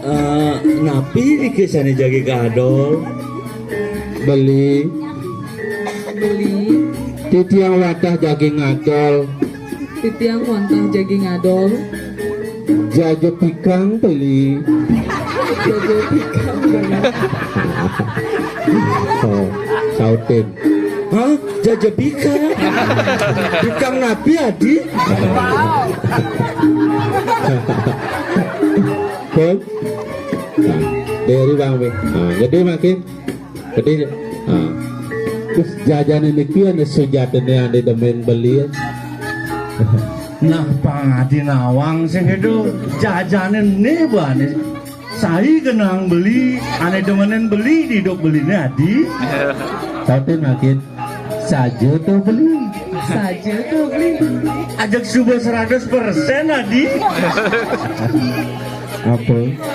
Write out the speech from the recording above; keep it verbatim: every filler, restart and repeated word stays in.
Eh, napi niki sané jagi kadol? Beli. Beli. Titiang wantah jagi ngadol. Titiang wantah jagi ngadol. Jaja pikang beli. Jaja pikang beli. Oh, sautin. Hah? Jaja pikang? Pikang napi, Adi? Kul? Nah, dari Bang Be. Nah, gedé makin. Gedé. Nah. Terus jajané niki ané sujatiné ané demen beli. Nah, pang Adi nawang sing itu jajané né bani. Sai genang beli, ané demenin beli di hidup beliné Adi. Sautin makin. Saja tuh beli. Saja tuh beli. Ajak suba seratus persen Adi. Apa?